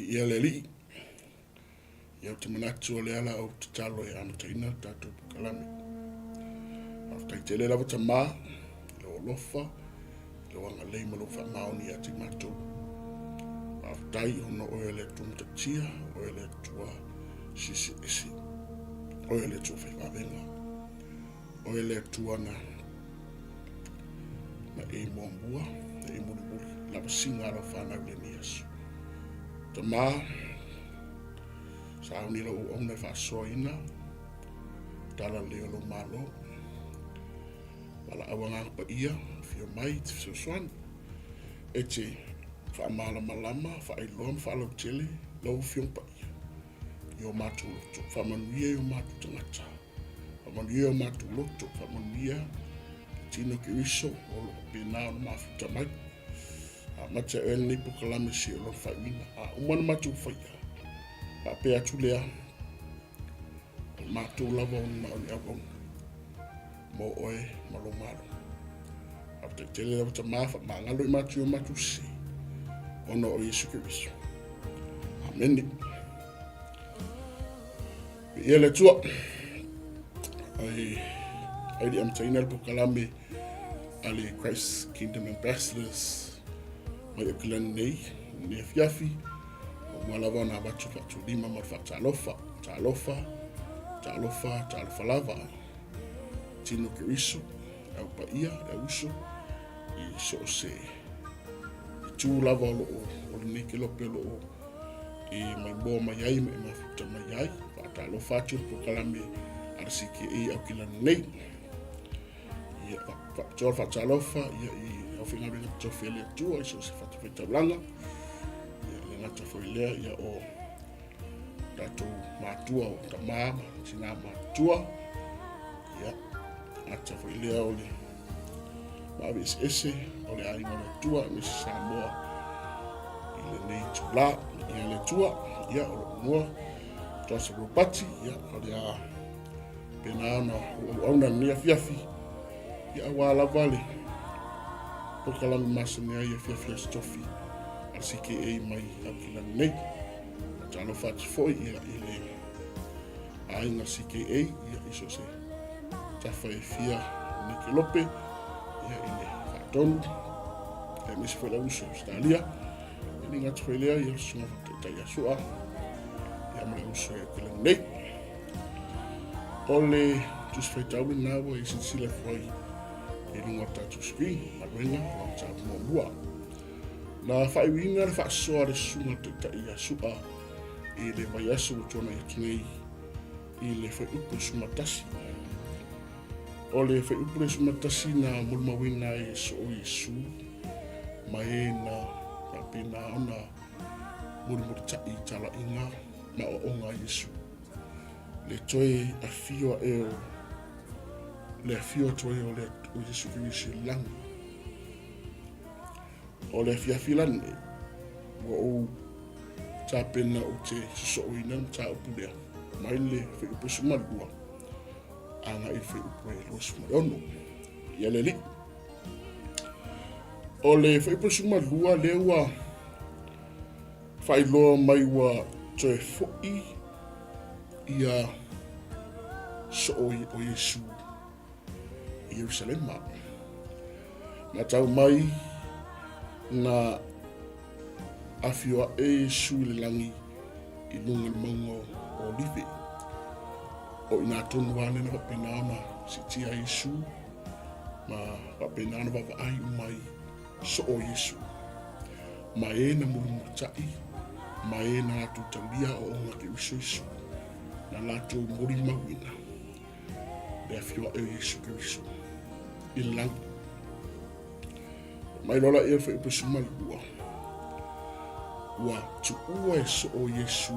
Viia le Alii. Ia ou te manatu o lea la ou tatalo e amataina le tatou polokalame. Faafetai tele lava Tamā i lou alofa, i lou agalelei ma lou faamaoni ia te matou. Faafetai ona o oe le Atua matautia, o oe le Atua siisiisi, o oe le Atua faivavega, o oe le Atua na na e muamua, na e mulimuli, lavasiga a lau fanau i lenei aso. Tamā, sauni lau auauna e faasoaina talalelei o lou Malo. Valaau Agaga Paia, afio mai i te fesoasoani. E te faamalamalama, faailoa ma faalautele lau Afioga Paia i o matou loto. Faamanuia i o matou tagata. Faamanuia i o matou loto. Faamanuia i tino Keriso o lo o pena ona mafuta mai. Amata e oe lenei polokalame seia o lona faaiuina. A uma ona matou faia, faapea atu lea, o matou lava ona na o ni auauna mo oe ma lou Malo. Faafetai tele lava Tamā, faamagalo i matou i o matou sese, ona o Iesu Keriso. Amene. Viia le Atua. Ai, ai le amataina le polokalame a le Christ Kingdom Ambassadors mai Auckland nei, nei afiafi. Ua lava ona avatu faatulima ma le faatalofa, talofa, talofa, talofa lava. Tino Keriso, le au paia, le au uso, i so o se itu lava o loo o lenei kelope o loo e maimoa mai ai ma e mafuta mai ai. Faatalofa atu le polokalame a le CKA Aukilani nei. Ia, faapitoa le faatalofa ia, i aufaigaluega totofi a le Atua i so o se fatafaitaulaga. Ia, le gata foi lea ia, o tatou matua o tamā ma tinā matutua. Ia, gata foi lea o le maaveeseese o le aiga o le Atua aemaise Samoa i lenei itulā. Ia le Atua, ia, o lou igoa, Johnson Ropati, ia, o le a pena ona ou auauna lenei afiafi, ia aua lava le polokalame masani ai afiafi Aso Tofi a le CKA mai Aukilani nei. Faatalofa atu foi ia i le aiga CKA ia i so o se tafa e fia o lenei kelope ia i le faatonu aemaise foi le auuso Australia e le gata foi lea ia susuga faataitai ia Sua ia ma le auuso ia Aukilani nei. O le Tusi Faitau lena ua e silasila ifo ai i luga o le tatou screen, galuega o le mataupu muamua. Na faaiuina le faasoa a le susuga taitai ia Su'a i le vaiaso ua tuanai atu nei i le fuaiupu 11. O le fuaiupu le 11 na molimauina ai e soo Iesu ma e na faapena ona mulimulita'i talaiga ma aoaoga a Iesu. Le toe afio ae o le afio atu ai o le o Iesu Keriso i le lagi. O le afiafi la lenei, ua ou tapena ou te sosooina le mataupu lea mai le fuaiupu 12 agai i le fuaiupu e 26. Ia le Alii. O le fuaiupu 12 lea ua faailoa mai ua toe foi ia soo o Iesu i Ierusalema. Matau mai na afio aʻe Iesu i le lagi i luga i le mauga o Olive. O i nā tonu lava lea na faapena ona siitia ai Iesu ma faapena ona vaavaai uma ai soo Iesu. Ma e na mulimulitaʻi, ma e na latou taulia aoaoga Keriso Iesu, na latou molimauina le afio aʻe o Iesu Keriso i le lagi. Mai loa laia le fuaiupu 12, ua tuua e soo Iesu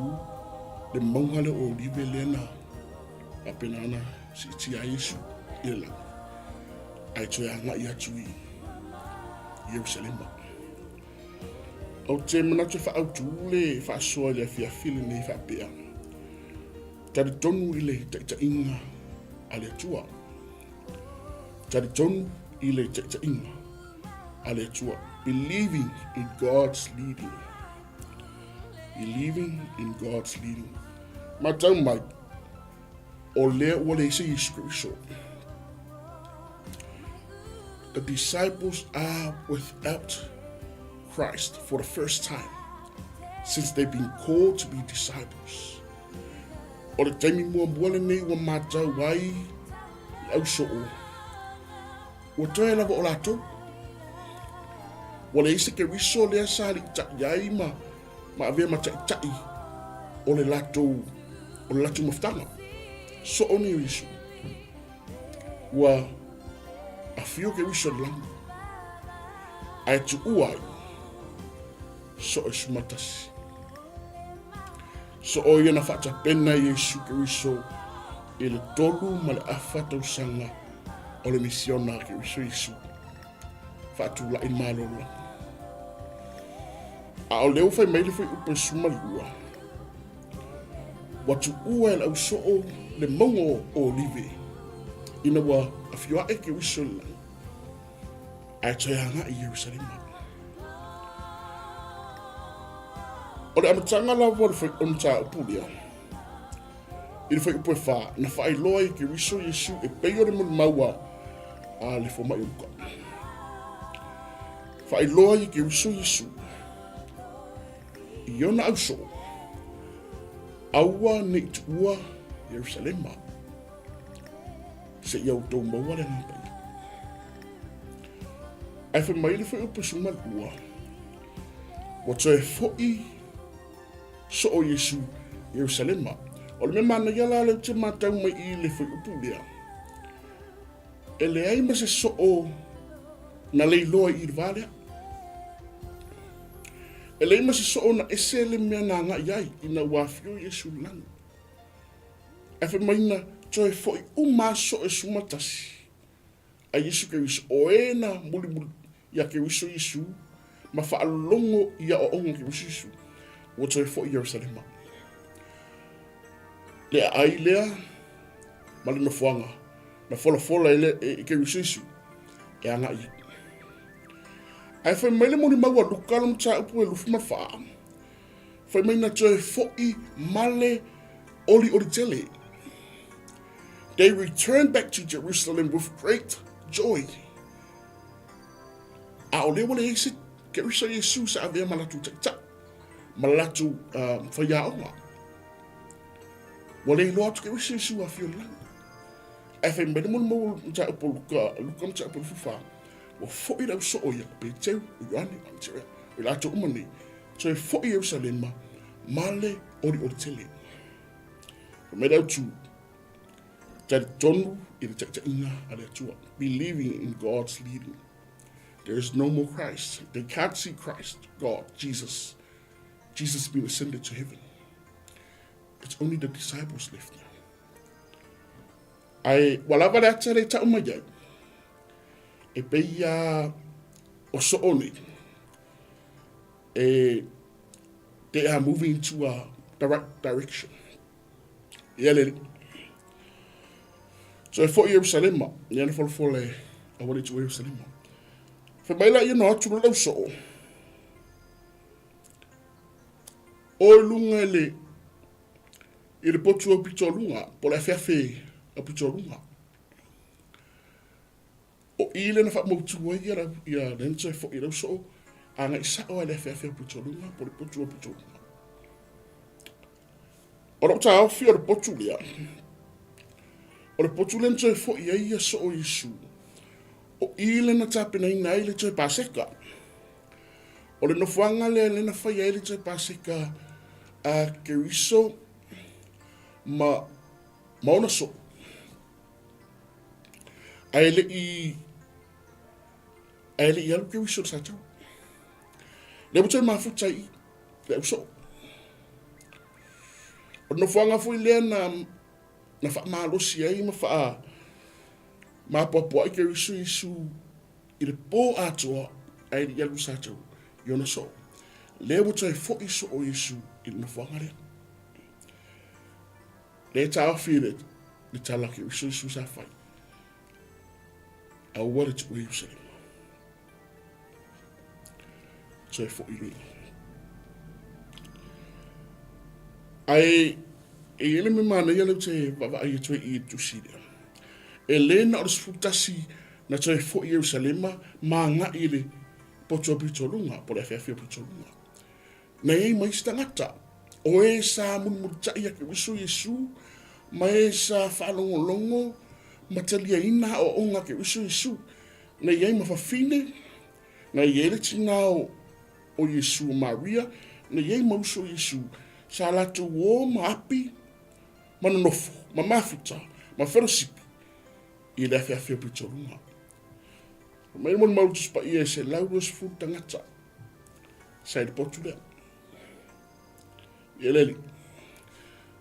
le mauga lea o Olive lea na faapena ona siitia ai Iesu i le lagi, ae toe agai atu i Ierusalema. Ou te manatu e faaautu le faasoa i le afiafi lenei faapea, Talitonu i le taitaiga a le Atua. Talitonu i le taitaiga a le Atua. Believing in God's leading. Believing in God's leading. Matau mai, o lea ua leai se Iesu Keriso. The disciples are without Christ for the first time since they've been called to be disciples. O le taimi muamua lenei ua matau ai le ausoo, ua toe lava o latou. Ua leai se Keriso lea sa aliita'i ai ma, ma avea ma taʻitaʻi o le latou, o le latou mafutaga. Soo nei o Iesu. Ua afio Keriso i le lagi, ae tuua ai soo e sumatasi. Soo ia na faatapena i Iesu Keriso i le 3.5 tausaga o le misiona a Keriso Iesu faatulai le Malo o le lagi. A o lea ua fai mai le fuaiupu e 12, ua tuua e le ausoo le mauga o Olive ina ua afio ae Keriso i le lagi, ae toe agai i Ierusalema. O le amataga lava o le mataupu lea, i le fuaiupu e 4, na faailoa ai e Keriso Iesu e pei o le molimau a le fomai o Luka. Faailoa ai e Keriso Iesu i ona ausoo, aua ne i tuua Ierusalema, seia outou maua le Agaga Paia. Ae fai mai le fuaiupu 12, ua toe foi soo Iesu i Ierusalema. O le mea manaia la lea ou te matau mai i le fuaiupu lea, e leai ma se soo na leiloa i i le va lea. E leai ma se soo na ese le mea na agai ai ina ua afio Iesu i le lagi. Ae fai mai na toe foi uma lava soo e 11 a Iesu Keriso, o e na mulimuli iā Keriso Iesu ma faalologo i aoaoga o Keriso Iesu, ua toe foi i Ierusalema. Le aai lea ma le nofoaga na folafola e, le, e, e Keriso Iesu e agai ai. Ae fai mai le molimau a Luka le mataupu e 24, fai mai na toe foi ma le olioli tele. They returned back to Jerusalem with great joy. A o lea ua leai se Keriso Iesu sa avea ma latou taitai, ma latou faiaoga. Ua le iloa atu Keriso Iesu afio i le lagi. Ae fai mai le molimau o mataupu o Luka, Luka mataupu 24, ua foi le ausoo ia, o Peteru, o Ioane, o Aneterea, o i latou uma nei, toe foi i Ierusalema ma le olioli tele. Fai mai le autu, talitonu i le taitaiga a le Atua, believing in God's leading. There is no more Christ. They can't see Christ, God, Jesus. Jesus has been ascended to heaven. It's only the disciples left now. Ae ua lava le ata le tau mai ai. E pei ia o soo nei. E, they are moving to a the right direction. Ia le alii. So e foi i Ierusalema, ia na folafola e aua ne i tuua Ierusalema. Fai mai laia na o atu loa le ausoo, o i luga i le, i le potu aupito o luga, po o le afeafe aupito o luga. O i lea na faamautu ai ia, ia lea na toe foi i le ausoo, agai sao lava i le afeafe aupito o luga, po o le potu aupito o luga. O lou taofi o le potu lea, o le potu lea na toe foi ai ia soo Iesu, o i lea na tapenaina ai le toe Paseka. O le nofoaga lea lea na faia ai le toe Paseka a Keriso ma, ma ona soo. Ae le i ae le i alu Keriso i le Sataua. Lea ua toe mafuta i i le ausoo. O le nofoaga foi lea na, na faamalosi ai ma faa mapoapoai Keriso Iesu i le pō atoa ae le i alu i Sataua i ona soo. Lea ua toe foi soo Iesu i le nofoaga lea. Lea e taofi le, le tala Keriso Iesu sa fai. Aua le tuua Ierusalema. Toe foi i luga. Ae e i ai le mea manaia lea ou te vaavaai atu ai i i le tusi lea. E le na o le 11 na toe foi i Ierusalema ma agai i le poto pitoluga po o le afeafe o pitoluga. Na i ai ma isi tagata, o e sa mulimulitai a Keriso Iesu, ma e sa faalogologo ma taliaina aoaoga a Keriso Iesu. Na i ai ma fafine, na i ai le tina o Iesu o Maria, na i ai ma uso o Iesu, sa latou o ma api ma nonofo ma mafuta ma felosipi i le afeafe o pitoluga. Fai mai le molimau Tusi Paia e 120 tagata sa i le potu lea. Ia le alii.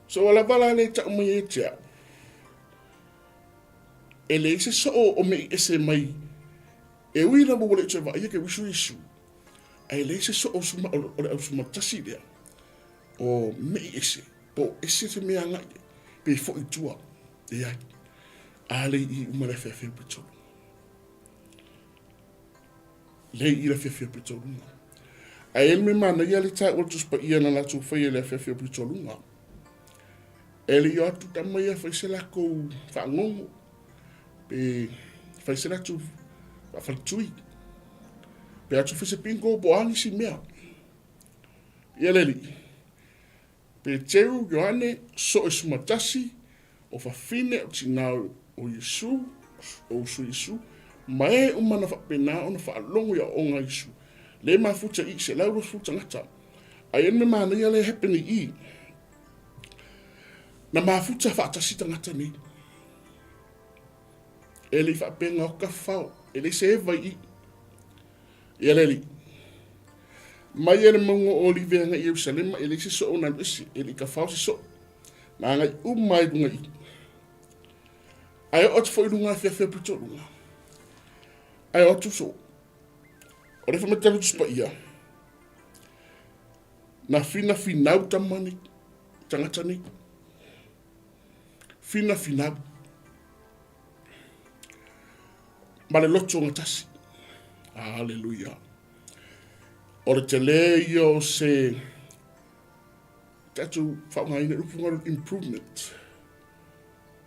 So ua lava la le tau mai ia te au. E leai se soo o mei ese mai e ui lava ua le toe vaaia Keriso Iesu, ae leai se soo o le ausumatasi lea o mei ese po o ese se mea agai pe foi i tua. Leai. A le i uma le afeafe o Petolo. Lea i le afiafi o Pitoluga. Ae i ai le mea manaia le taua le Tusi Paia na latou faia i le afiafi o Pitoluga. E le i o atu tama ia fai se lakou fagogo pe fai se latou faafaletui pe atu fai se bingo po o a nisi mea. Ia le alii. Peteru, Ioane, so e sumatasi, o fafine, o tina o Iesu, o uso Iesu, ma e uma na faapena ona faalogo i aoaoga a Iesu. Le mafuta i 120 tagata. Ae i ai le mea manaia lea e happen i i. Na mafuta faatasi tagata nei. E le i faapea gaoka fao, e leai se eva i i. Ia le Alii. Mai e le mauga o Olive agai i Ierusalema, e leai se soo na alu ese, e le i kafao se soo. Na agai uma ai i luga i i. Ae oo atu foi i luga afiafi o pitoluga. Ae o atu soo. O le whamatau Tusi Paia, na whina-whinau tama nei, tangata nei. Whina-whinau. Ma le loto gatasi. Aleluia. O le tele ia o se tatou faaaogaina upu ngalo improvement.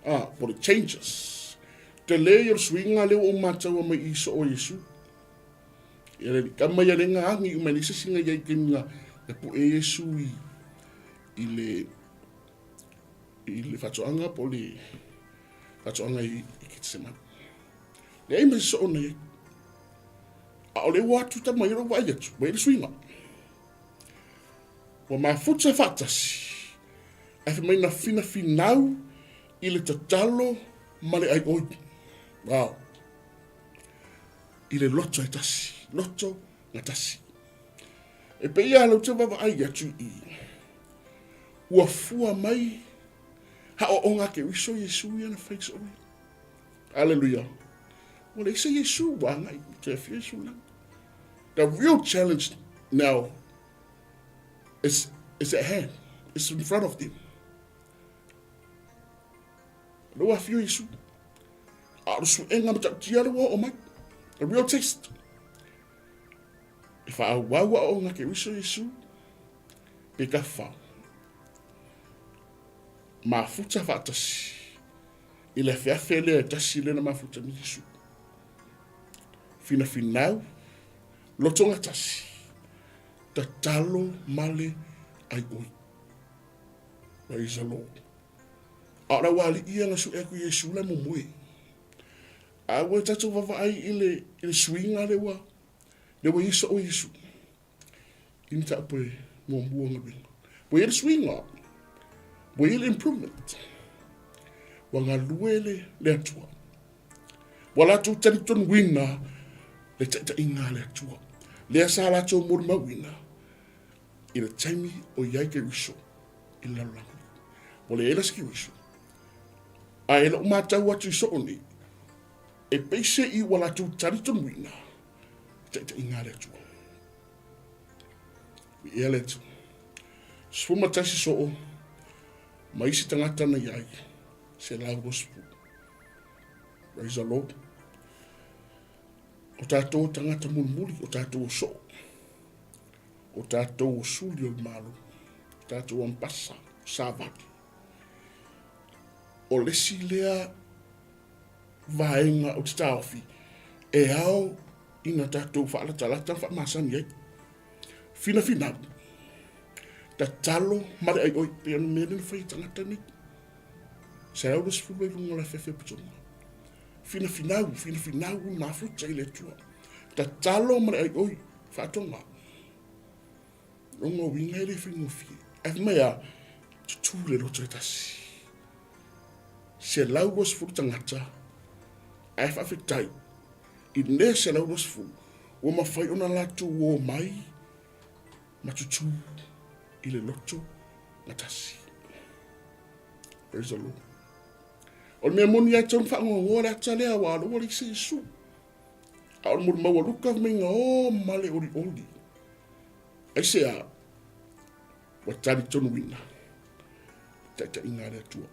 Ah, po le changes. Tele ia o le suiga lea ua ou mataua mai i so o Iesu. Ia le kama ia le ngaagi uma le se singa ia i taimi na pu'e Iesu i i le i le faatoaga po o le faatoaga i Ketisemane. Leai ma se soo na i ai. A o le ua atu tama ia lou vaai atu, ua i ai le suiga. Ua mafuta faatasi, ae fai mai na finafinau i le tatalo ma le aioi. Wow. I le loto e tasi, loto na tasi. E pei a lau te vaavaai atu i ua fua mai haoaoga a Keriso Iesu ia na fai soo ia. Aleluia. Ua leai se Iesu ua agai toe afio Iesu i lagi. The real challenge now is at hand. It's in front of them. Lea ua afio Iesu. A o le suega matautia lea ua oo mai. The real test. E faaauau aoaoga a Keriso Iesu pe tafafao. Mafuta faatasi i le afeafe lea e tasi lea na mafuta ni Iesu. Finafinau, lotoga tasi, tatalo male aioi. Praise the Lord. A o le aualii ia na sue atu Iesu la e momoe. A ua tatou vaavaai i le, i le suiga lea ua, lea ua i ai soo Iesu. I mataupu e muamua galuega. Ua i ai le suiga, ua i ai le improvement. Ua galue le, le Atua. Ua latou talitonuina le taitaiga a le Atua. Lea sa latou molimauina i le taimi o i ai Keriso i le lalolagi. Ua leai la se Keriso. Ae lou matau atu i soo nei, e pei se i ua latou talitonuina taitaiga a le Atua. Viia le Atua. 11 soo ma isi tagata na i ai, 120. Praise the Lord. O tātou tagata mulimuli, o tātou o soo, o tātou o suli o le malo, o tātou ampasa. Savali. O le isi lea vaega ou te taofi e ao ina tatou faalatalata ma faamasani ai. Finafinau, tatalo ma le aioi, pei o le mea lea na fai e tagata nei. 120 i luga o le afeafe o Pitoga. Finafinau, finafinau mafuta i le Atua. Tatalo ma le aioi, faatoga. Lona uiga e le faigofie. Ae fai mai a, tutū le loto e tasi. 120 tagata, ae faafetai i le 120 ua mafai ona latou o mai ma tutū i le loto gatasi. Praise the Lord. O le mea moni ia te ona fagoagoa le ata lea, aua o lea ua leai se Iesu. A o le molimau a Luka fai mai na o ma le olioli. Aisea? Ua talitonuina taitaiga a le Atua.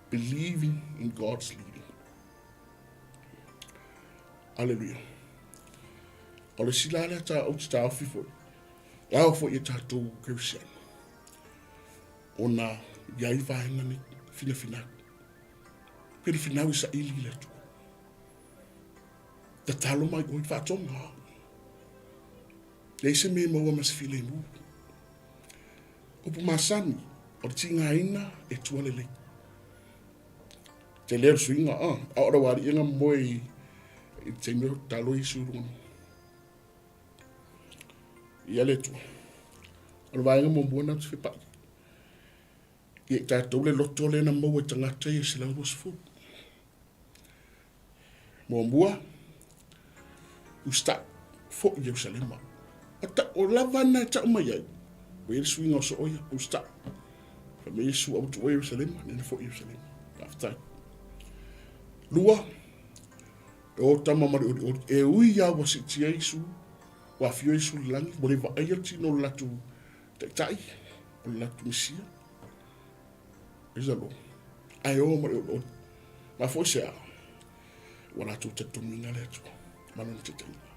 Believing in God's leading. Aleluia. O le sila lea ta ou te taofi foi. E ao foi e tatou Kerisiano. Ona i ai vaega nei, finafinau. Finafinau i saili i le Atua. Tatalo mai oe, faatoga. Leai se mea e maua ma se filemu. Upu masani, o le tigaina e tua lelei. Tele o le suiga, a o le wari e nga moe i le taimi o tatalo Iesu i luga. Ia le Atua. O le vaega muamua na ou te fepai. Ia i tatou le loto lea na maua i tagata ia 120. Muamua, usitai, foi i Ierusalema. O, ta, o lava na e tau mai ai, ua i ai le suiga o soo ia, usitai. Fai mai Iesu, aua tuua Ierusalema, nena foi i Ierusalema. Faafetai. Lua, e o tama ma le olioli. E ui lava ua siitia Iesu, ua afio Iesu i le lagi, ua le vaaia le tino o le latou taitai, o le latou Mesia. Praise the Lord. Ae o ma le olioli. Mafua i se a? Ua latou talitonuina le Atua ma lona taitaiga.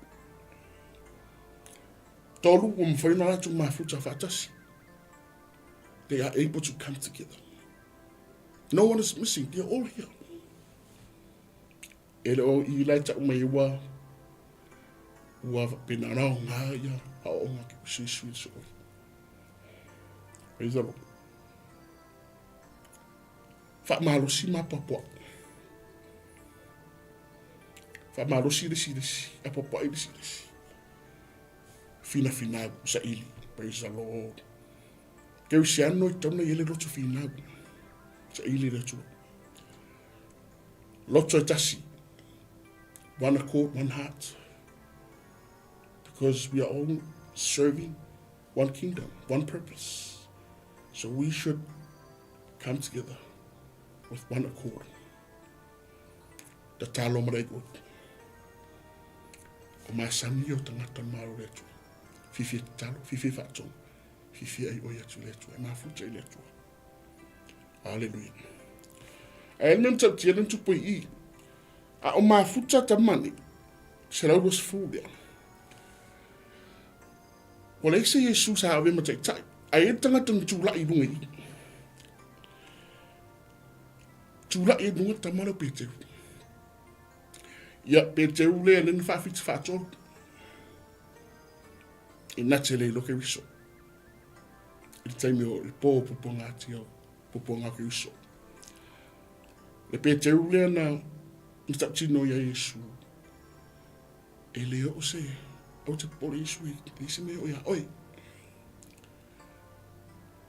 Tolu, ua mafai ona latou mafuta faatasi. They are able to come together. No one is missing. They are all here. E le o i la e tau mai ua ua pena ona aoga ia aoaoga ke suisui le so'o. Praise the Lord. Faamalosi ma apoapoai. Faamalosi le isi i le isi, apoapoai le isi i le isi. Finafinau, saili. Praise the Lord. Kerisiano i tauna i ele loto finau. Saili le Atua. Loto e tasi. One accord, one heart. Because we are all serving one kingdom, one purpose. So we should come together with one accord. Tatalo marai koe. O masani o tangata malo le Atua. Fifi e tatalo, fifi e faatogo, fifi ai oi atu le Atua. E mafuta i le Atua. Aleluia. Ae le mea matautia le tupu i i. A o mafuta tama nei, 120 lea. Ua leai se Iesu sa ave ma taitai. Ae i ai le tagata na tulai i luga i i. Tulai i luga le tama lea o Peteru. Ia, Peteru lea lea na faawhiti faatolu. I na te le iloa Keriso. I le taimi o le pō pupuanga ati o pupuanga o Keriso. Le Peteru lea na na tautino ia Iesu. E le oo se, aua te popole Iesu e leai se mea e oo iā oe.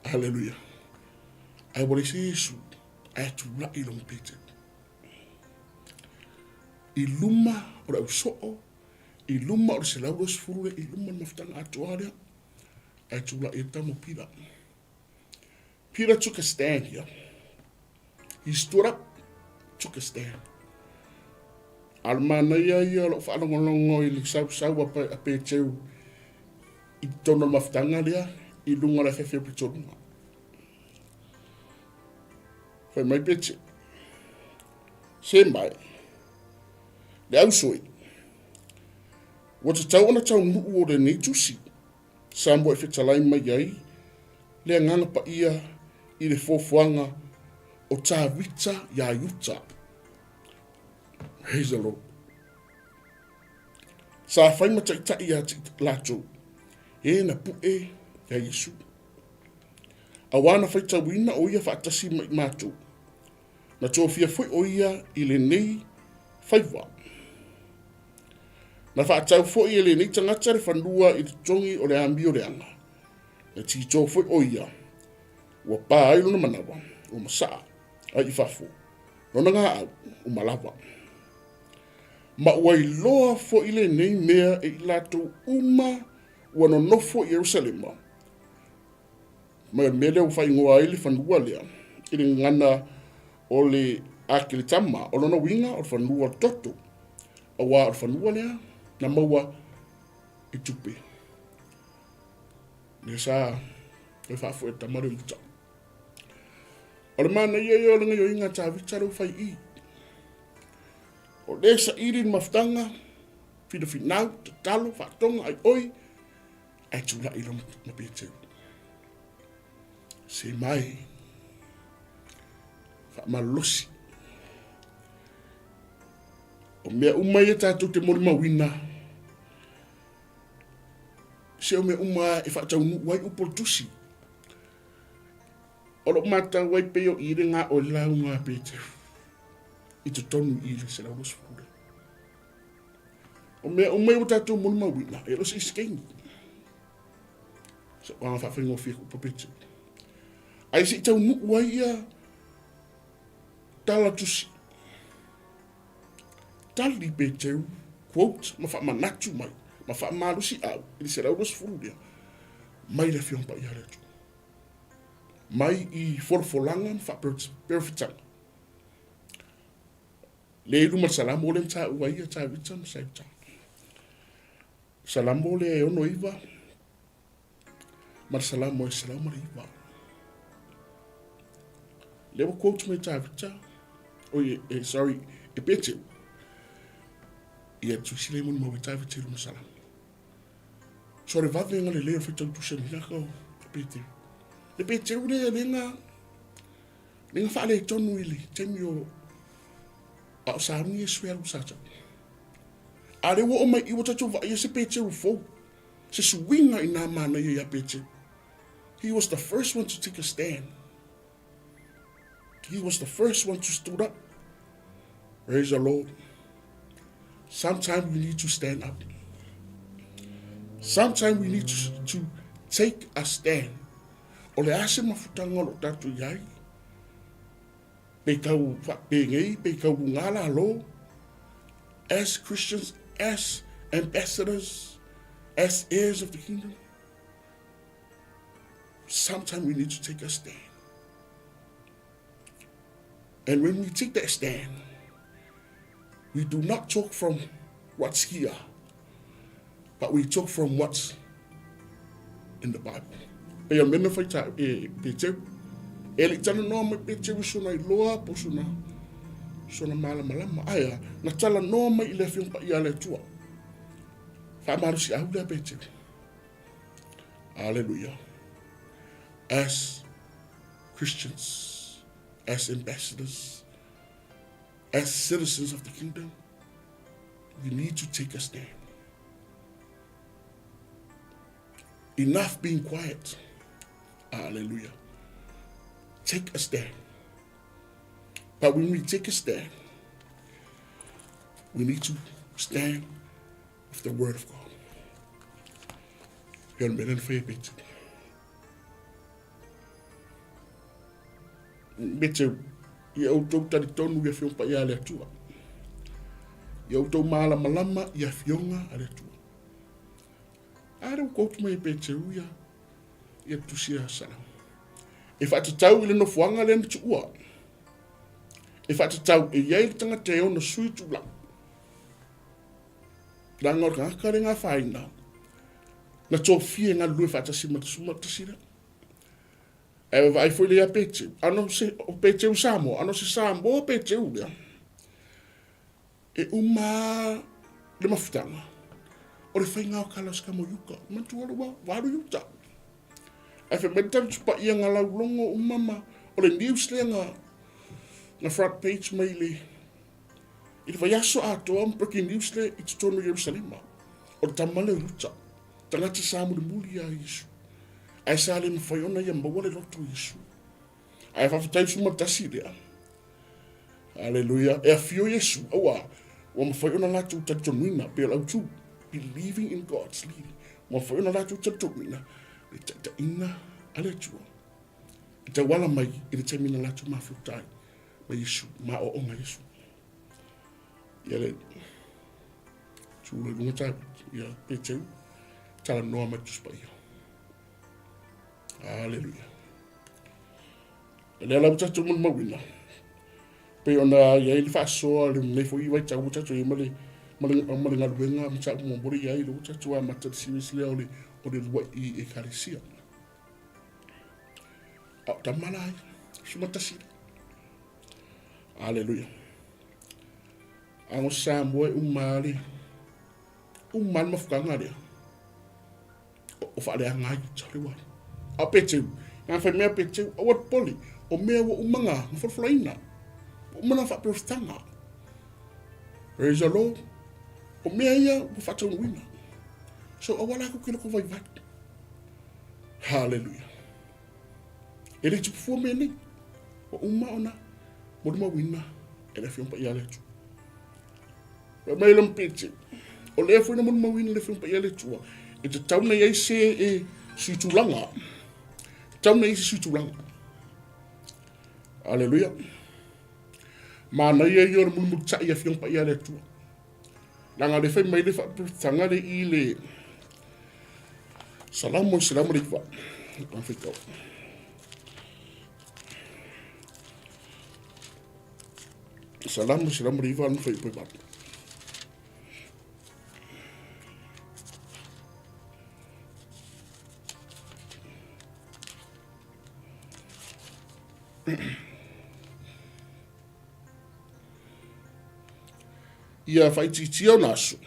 Haleluia. Ae ua leai se Iesu ae tulai i lona Peteru. I luma o le ausoo, i luma o le 120 lea, i luma o le mafutaga atoa lea, ae tulai ai tama o Pita. Peter took a stand here. He stood up, took a stand. A o le manaia ia o lou faalogologo i le sausau a Peteru i totonu o le mafutaga lea i luga o le afeafe o Pitoluga. Fai mai Peteru, se mai, le ausoi, ua tatau ona taunuu o lenei tusi, sa mo e fetalai mai ai. Le Agaga Paia i le foafoaga o Tavita iā Iuta. Praise the Lord. Sa fai ma taitai ia latou, e na pu'e iā Iesu. Auā na faitauina o ia faatasi ma i matou, na tofia foi o ia i lenei faiva. Na faatau foi e lenei tagata le fanua i le totogi o le amio leaga, na tito foi o ia, ua pa ai lona manawa, ua masaa ai i fafo, lona gaau uma lava. Ma ua iloa foi lenei mea e i latou uma ua nonofo i Ierusalema, mai o le mea lea ua faaigoa ai le fanua lea i le gagana o le Akeletama, o lona uiga o le fanua o le toto, auā o le fanua lea na maua i tupe. Lea sa toe faafoi e le tama lea o Iuta. O le manaia ia o le gaioiga a Tavita lea ua fai i. O lea saili le mafutaga, finafinau, tatalo, faatoga, ai oi, ae tulai loa ma Peteu. Se mai, faamalolosi. O mea uma ia tatou te molimauina, se o mea uma e faataunuu ai upu o le tusi. O lou matau ai pei o i le gao i le lauga a Peteu i totonu i le 120 lea. O mea uma ia ua tatou molimauina, e le o se isi taimi. Se aga faafaigofie ku upu a Peteu. Ae se i taunuu ai ia tala tusi. Tali Peteu, quote, ma faamanatu mai, ma faamalosiau i le 120 lea, mai le Afioga Paia a le Atua. Mai i folafolaga ma faaperofetaga. Le i luma le Salamo lea na taua ai ia Tavita ma Saita. Salamo lea e 69 ma le Salamo e 109. Lea ua quote mai Tavita, oi, eh, sorry, e Peteu. Ia tusi le moni mau e Tavita i luma Salamo. So le vave nga le leo faitau tusi ni laka o Peteu. Le Peteu le le nga le nga faaletonu i le taimi o a o sauni Iesu e alu sa tau. A le ua oo mai i ua tatou vaaia se Peteu fou, se suiga i nā manaia iā Peteu. He was the first one to take a stand. He was the first one to stood up. Praise the Lord. Sometimes we need to stand up. Sometimes we need to take a stand. O le a se mafutaga o lo o tatou i ai? Pe tau faapenei, pe tau lugā lalo. As Christians, as ambassadors, as heirs of the kingdom, sometimes we need to take a stand. And when we take that stand, we do not talk from what's here, but we talk from what's in the Bible. Pei o mena whai tā e Peteu. E le tala noa mai Peteu i sona iloa po sona, sona malamalama. Aia, na tala noa mai i le Afioga Paia a le Atua. Whaamalosi au lea Peteu. Hallelujah. As Christians, as ambassadors, as citizens of the kingdom, we need to take a stand. Enough being quiet. Hallelujah. Take a stand. But when we take a stand, we need to stand with the word of God. Pea le mea lea na fai e Peteu. Peteu, ia outou talitonu i Afioga Paia a le Atua. Ia outou malamalama i Afioga a le Atua. A lea ua quote mai e Peteu ia, ia tusi a Salamo. E faatatau i le nofoaga lea na tuua. E faatatau e i ai le tagata e ono sui tulaga. Leaga o le tagata le gafaina, na tofia e galulue faatasi ma le 11 lea. Ae vaai foi lea ia Peteu, ano se, o Peteu Samoa, ano se Samoa Peteu lea. E uma le mafutaga, o le faiga o kala o se kamo iuka. Manatua le wa, walu iuta. Ae fai mai le Tausi Paia na laulogo uma ma o le news lea na na front page mai le i le vaiaso atoa ma breaking news lea i totonu o Ierusalema. O le tama lea o Iuta, tagata sa mulimuli ia Iesu. Ae sa le mafai ona ia maua le loto o Iesu. Ae faafetai suma tasi lea. Aleluia. E afio Iesu, aua ua mafai ona latou talitonuina pei o le autu, believing in God's leading. Ua mafai ona latou talitonuina le taitaiga a le Atua e tauala mai i le taimi na latou mafuta ai ma Iesu, ma aoaoga a Iesu. Ia le tu le luga tau, ia Peteu, talanoa mai Tusi Paia. Aleluia. O lea lava tatou molimauina, pei ona i ai le faasoa i lenei foi vaitau ua tatou i ai ma le, ma le, ma le galuega mataupu muamua lea i ai, lea ua tatou amata i le series lea o le, o le lua'i ekalesia. A o tama la ia, 11. Aleluia. A o Samoa e uma lava le, uma lava le mafutaga lea. O faaleaga ai uta le uae. A o Peteu, na fai mea Peteu, aua le popole, o mea ua uma na, na folafolaina. Ua uma na faaperofetaga. Praise the Lord. O mea ia ua faataunuuina. So aua la ke loko vaivai. Hallelujah. E le tupu fua mea nei. Ua uma ona molimauina e le Afioga Paia a le Atua. Fai mai lona Peteu, o lea foi na molimauina le Afioga Paia a le Atua, e tatau ona i ai se e sui tulaga. Tatau ona i ai se sui tulaga. Aleluia. Manaia ia o le mulimulitai Afioga Paia a le Atua. Leaga o lea fai mai le faaperetaga le i le Salamo 109. Ang faitau. Salamo 109 ma fuaiupu e 8. Ia faaitiitia ona aso,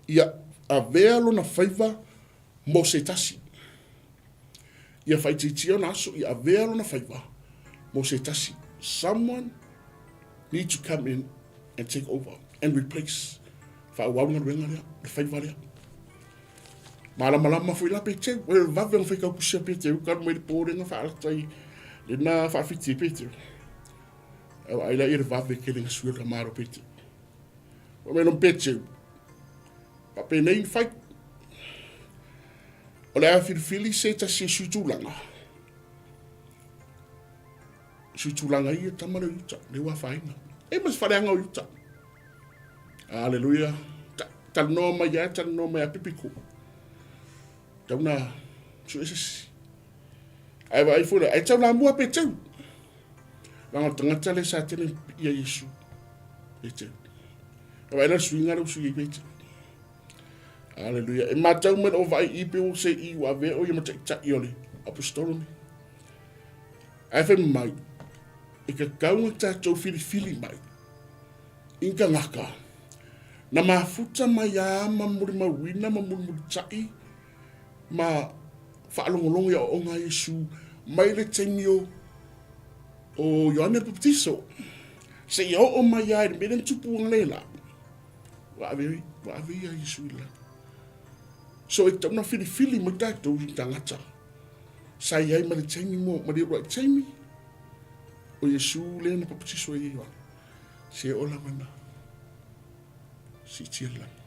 ia avea lona faiva mo se tasi. Ia faaitiitia ona aso, ia avea lona faiva mo se tasi. Someone need to come in and take over and replace. Faaauau le galuega lea, le faiva lea. Malamalama foi la Peteu, o le vave ona faitau tusi a Peteu, talu mai le po lea na faalata i lena faafiti e Peteu. Ae vaai la ia le vave tele na suia le tamā o Peteu. Fai mai lona Peteu, faapenei na fai. O le a filifili se tasi e sui tulaga. Sui tulaga ia tama lea o Iuta, lea ua afaina. E ma se faleaga o Iuta. Aleluia. Talanoa mai ia, talanoa mai a pipiko. Tau na sue se isi. Ae vaai foi lea, ai tau lamua Peteu. Leaga o le tagata lea sa tele ia Iesu. Peteu. Ae vaai la le suiga lea ua sui ai Peteu. Aleluia. E matau mai lou vaai i pe ua se i ua avea o ia ma taitai o le apostolo nei. Ae fai mai, e tatau ona tatou filifili mai i ni tagata na mafuta mai a ma mulimauina ma mulimulitai ma faalogologo i aoaoga a Iesu mai le taimi o o Ioane le Papatiso seia oo mai lava i le mea lea na tupu analeila, ua ave, ua ave ia Iesu i le lagi. So e tatau ona filifili mai tatou i tagata sa i ai ma le taimi mo, ma le uluai taimi o Iesu lea na papatiso ai e Ioane, seia oo lava na siitia le lagi.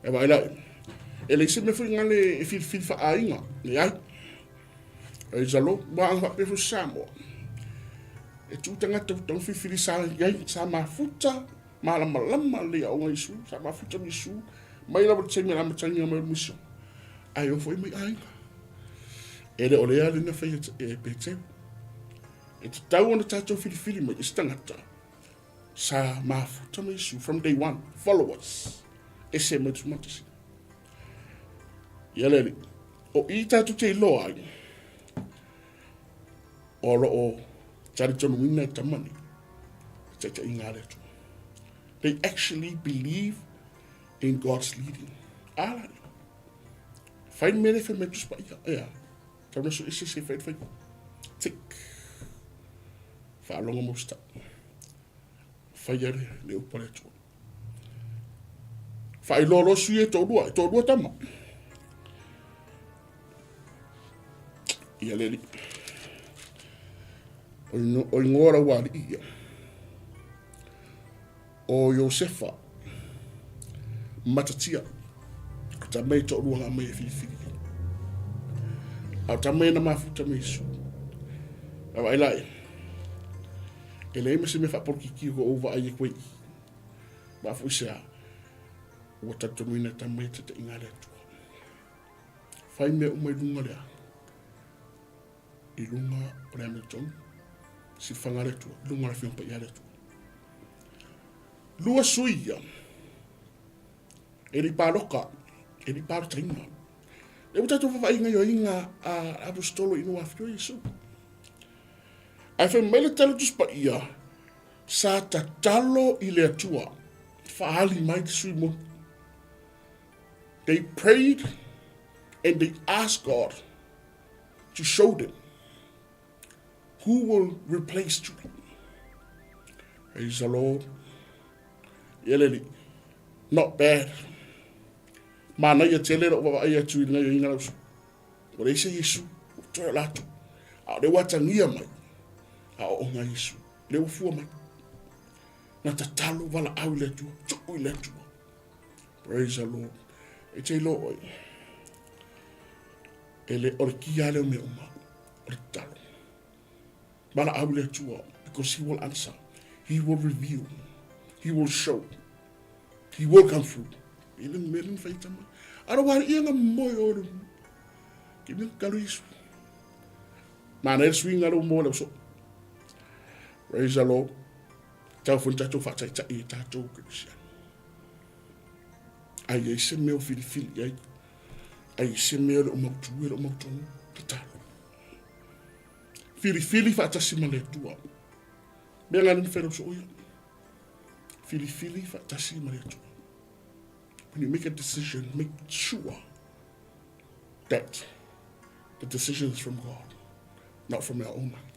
E vaai la, e leai se mea foi gale e filifili faaaiga, leai. Praise the Lord. Ua aga faapea foi Samoa. E tuu tagata ua tatau filifili sa iai, sa mafuta, malamalama lelei aoga Iesu, sa mafuta ma Iesu, mai lava le taimi o le amataga mai o le mission. Ae o foi mai aiga. E le o lea le na faia e Peteu. E tatau ona tatou filifili mai i se tagata sa mafuta ma Iesu from day one, followers. Ese mai tumatasi. Ia le alii, o i tatou te iloa ai, o lo o talitonuina e tama nei, le taitaiga a le Atua. They actually believe in God's leading. A la lea. Fai le mea lea e fai mai Tusi Paia. Ea. Tau na sue se se fai le faiva. Tick. Faalogo ma usitai. Faia le, le upu a le Atua. Faailoa loa sui e toalua, e toalua tama. Ia le alii. O ingoa lau alii ia. O Iosefa, Matatia, o tama e toalua na aumai e filifili. A o tama ia na mafuta me Iesu. A vaai la e, e leai ma se mea faapolokiki ua ou vaai e koe i. Mafua i se a? Ua talitonuina e tama ia taitaiga a le Atua. Fai mea uma i luga o le a? I luga o le amiotonu, silafaga a le Atua, i luga o le Afioga Paia a le Atua. Lua sui ia, e le i paloka, e le i palotaina. Lea ua tatou vaavaai i gaoioiga a Aposetolo ina ua afio Iesu. Ae fai mai le tala o Tusi Paia, sa tatalo i le Atua, faaali mai le sui moni. They prayed and they asked God to show them who will replace Judah. Praise the Lord. Ia le alii. Not bad. Manaia tele lou vaavaai atu i le gaoioiga lau susu. Ua leai se Iesu, ua toe o latou. A o lea ua atagia mai, aoaoga a Iesu, lea ua fua mai. Na tatalo valaau i le Atua, tuu i le Atua. Praise the Lord. E te iloa oe, e le, o le kia lea o mea uma, o le tatalo. Valaau i le Atua, because he will answer. He will reveal. He will show. He will come through. E le mea le fai tama. Ara wa ia nga moe o le. Ke mea kalo Yesu. Mana e swinga lo mo le so. Praise the Lord. Tau fo tatou faataitai e tatou Kristiano. Ai ai se mea o filifili ai. Ai se mea o le o mautu e le o mautonu. Tatalo. Filifili faatasi ma le Atua. Mea ngā nini whairau so oia. Filifili faatasi ma le Atua. When you make a decision, make sure that the decision is from God, not from our own mind.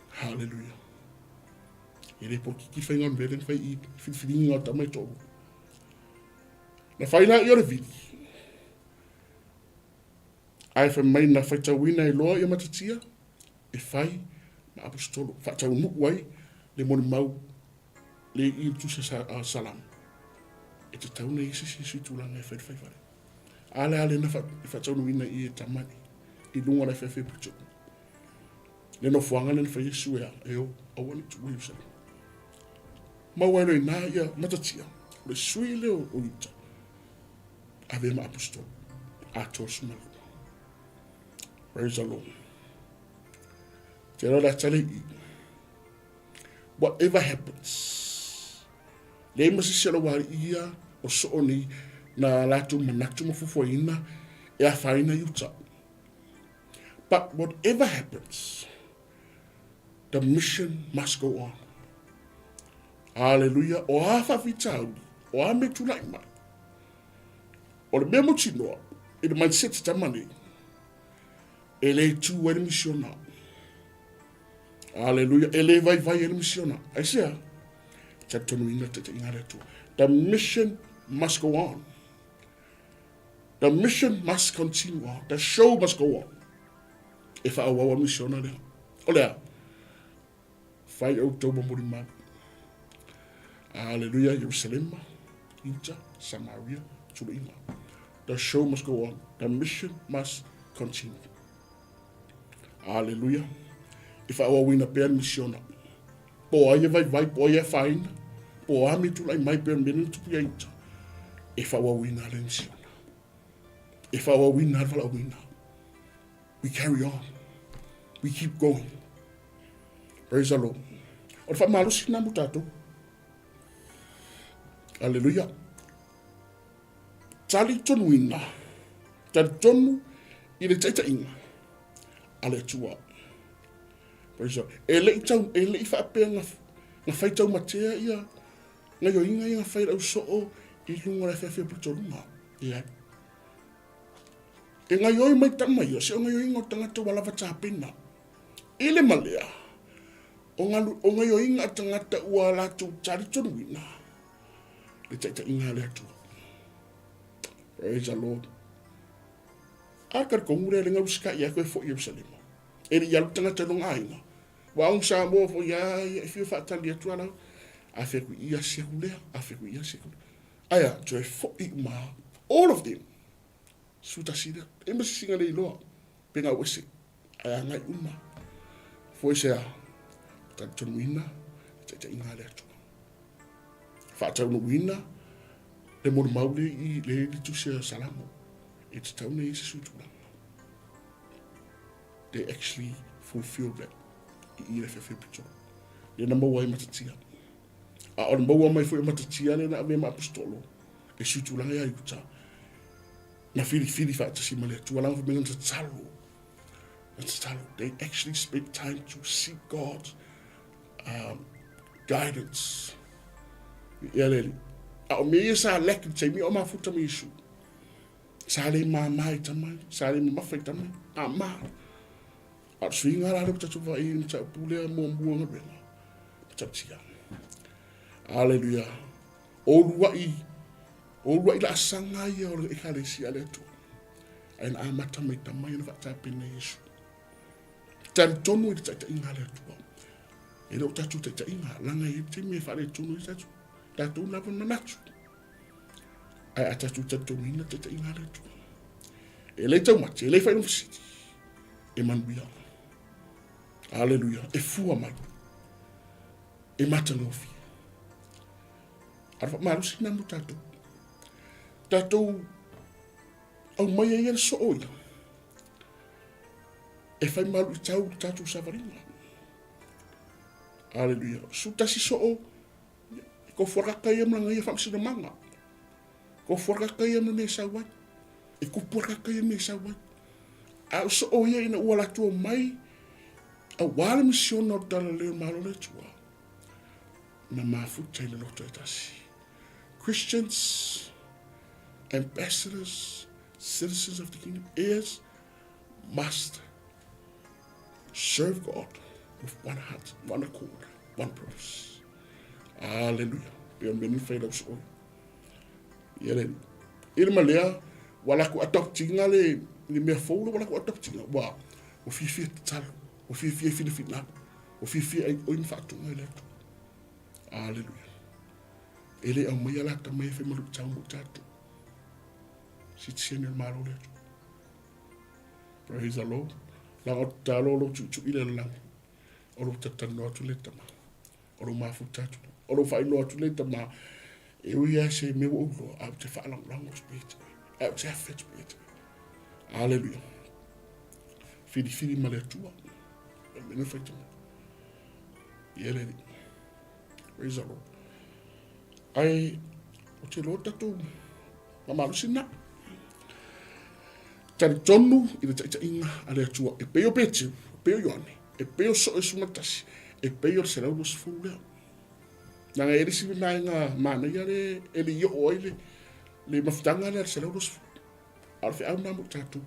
Hallelujah. E le polokiki whai ngā mea whai i whiriwhiringa o tama i tō. Na whai la i o le vili. Ae fai mai na faitauina e loa ia Matatia e fai ma Aposetolo, faataunuu ai le molimau le i le tusi a Salamo. E tatau na i se isi tulaga e fai le faivale. A le a le na faataunuuina i e tama i luga o le afeafe pito. Le nofoaga le na fai Iesu e a, e o, aua ne i tuua Ierusalema. Maua ai loa i ina ia Matatia, o le sui lea o Iuta, avea ma Aposetolo, atoa le 12. Praise the Lord. Te rau le atale i. Whatever happens, leai ma se isi o lau ia o soo nei na latou manatu ma fuafuaina e afaina i uta. But whatever happens, the mission must go on. Hallelujah. O a faafitauli, o a mea tulai mai. O le mea mautinoa, i le mindset tama nei, e le tū ai le misiona. Hallelujah. E le vaivai ai le misiona. Aisea? Talitonuina le taitaiga a le Atua. The mission must go on. The mission must continue on. The show must go on. E whaauau a misiona lea. O lea, Fai outou ma molimau. Aleluia, Ierusalema, Iuta, Samaria, Tuluiga. The show must go on. The mission must continue. Aleluia. E faaauauina pea le misiona. Po o ai e vaivai, po o ai e afaina, po o a mea tulai mai pea mea na tupu ia Iuta. E faaauauina le misiona. E faaauauina le valaauina. We carry on. We keep going. Praise the Lord. O le faamalosi lena mo tatou. Aleluia. Talitonuina, talitonu i le taitaiga a le Atua. Praise the Lord. E le i tau, e le i faapea na, na fai taumatea ia gaioiga ia na fai lau soo i luga o le afeafe o Pitoluga. Leai. E gaioi mai tama ia, se o gaioiga o tagata ua lava tapena. I le ma lea, o, galu, o gaioiga a tagata ua latou talitonuina le taitaiga a le Atua. Praise the Lord. A talitonu lea le galusikai ai koe foi Ierusalema. E le i alu tagata i lona aiga. Ua au Samoa foi a ia e fia faatali atu ala. A fea ku ia se aku lea, a fea ku ia se aku. Aia, toe foi uma. All of them. Sutasi lea. E ma sisinga le iloa. Pe ngau ese. Ae agai uma. Foi se a. Talitonuina, taitaiga a le Atua. Faataunuuina le molimau le i le le tusi a Salamo. E tatau nei se sui tulaga. They actually fulfilled that i i le fefe pito. Le na maua ai Matatia. A o le maua mai foi o Matatia le na ave ma apostolo e sui tulaga ia Iuta. Na filifili faatasi ma le Atua langa fai mai na tatalo. Na tatalo. They actually spent time to seek God guidance. Ia le alii. A o mea ia sa lack i le taimi o mafuta ma Iesu. Sa le māmā i tama, sa le mamafa i tama, māmā. A o le suiga la lea ua tatou vaai i le mataupu lea muamua galuega. Matautia. Aleluia. O uluai, o uluai laasaga ia o le ekalesia a le Atua. Ae na amata mai tama ia na faatapena Iesu. Talitonu i le taitaiga a le Atua. E le o tatou taitaiga, leaga e i ai taimi e faaletonu ai tatou, tatou lava manatu. Ae a tatou talitonuina le taitaiga a le Atua. E le taumate, e le faailoga fesili, e manuia. Aleluia, e fua mai. E matagofie. A o le faamalosi lena mo tatou. Tatou aumaia ia le soo ia. E fai ma luitau le tatou savaliga. Aleluia. Su tasi soo, e kofuakaka ia ma ia faamasinomaga. Kofuakaka ia ma mea sau ai. E kupuakaka ia mea sau ai. A o soo ia ina ua latou mai, auā le misiona o le Talalelei o le Malo o le Atua, na mafuta i le loto e tasi. Christians, ambassadors, citizens of the kingdom, heirs, must serve God with one heart, one accord, one purpose. Hallelujah. Pe o mea fai lau soo. Ia le i le malea ua lakou adoptinga le le mea fou le ua lakou adoptinga ua ua fiafia tatalo ua fiafia finafinau ua fiafia ai oi ma faatoga i le Atua. Hallelujah. E le aumaia la tama e fai ma luitau mo tatou. Sitiseni o le Malo o le Atua. Praise the Lord. Laga o tatalo o lou tuitui le lalagi. O lou tatalanoa atu le tama. O lou mafuta atu. O lou faailoa atu le tama. E ui lava se mea ua ou iloa, ae ou te faalagolago atu pea ia te oe. Ae ou te afe atu pea ia te oe. Aleluia. Filifili ma le Atua. O le mea na faitau. Ia le Alii. Praise the Lord. Ae, ou te iloa tatou mamalosi na. Talitonu i le taitaiga a le Atua. E pei o Petiu, e pei o Ioane, e pei o Soo 11, e pei o le 120 lea. Leaga e i ai le isi vaega manaia lea e le i oo ai le, le mafutaga lea a le 120. A o le feau lena mo tatou.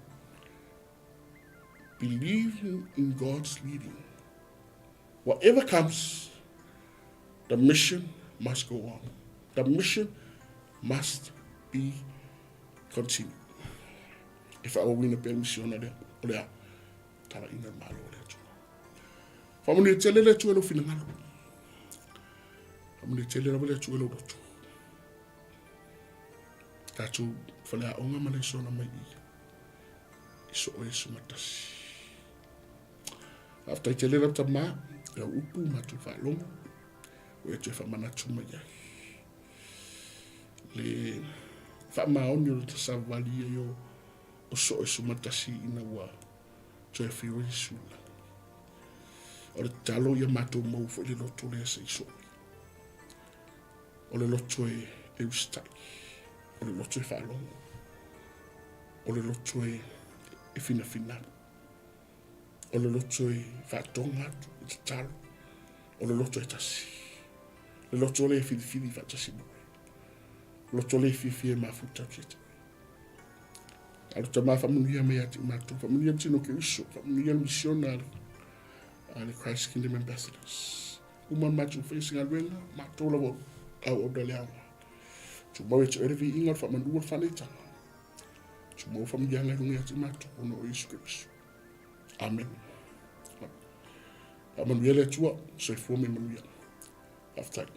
Believe in God's leading. Whatever comes, the mission must go on. The mission must be continued. E faaauauina pea le misiona lea, o le a? Talaiina le Malo o le Atua. Faamanuia tele le Atua i lou finagalo. Faamanuia tele lava le Atua i lou loto. Tatou faleaoga ma lesona mai i i soo Iesu matasi. Faafetai tele lau tama i lau upu ma matou faalogo ua e toe faamanatu mai ai le faamaoni o le tasavali ai o o soo e sumatasi ina ua toe afio ai Iesu i le lagi. O le tatalo ia matou maua foi le loto lea se i soo ai. O le loto e, e usitai, o le loto e faalogo, o le loto e, e finafinau. O le loto e faatoga atu i tatalo, o le loto e tasi. Le loto lea e filifili faatasi ma oe. Loto lea e fiafia e mafuta atu ia te oe. Alo tama faamanuia mai ia te matou, faamanuia le tino Keriso, faamanuia le misiona a le, a le Christ Kingdom Ambassadors. Uma le matou faia se galuega, matou lava auauna le aoga. Tumau ia te oe le viiga, le faamanu, le faaleitaga. Tumau faamanuiaga i luga ia te matou, ona o Iesu Keriso. Amen. Faamanuia le Atua, soifua ma ia manuia. Faafetai.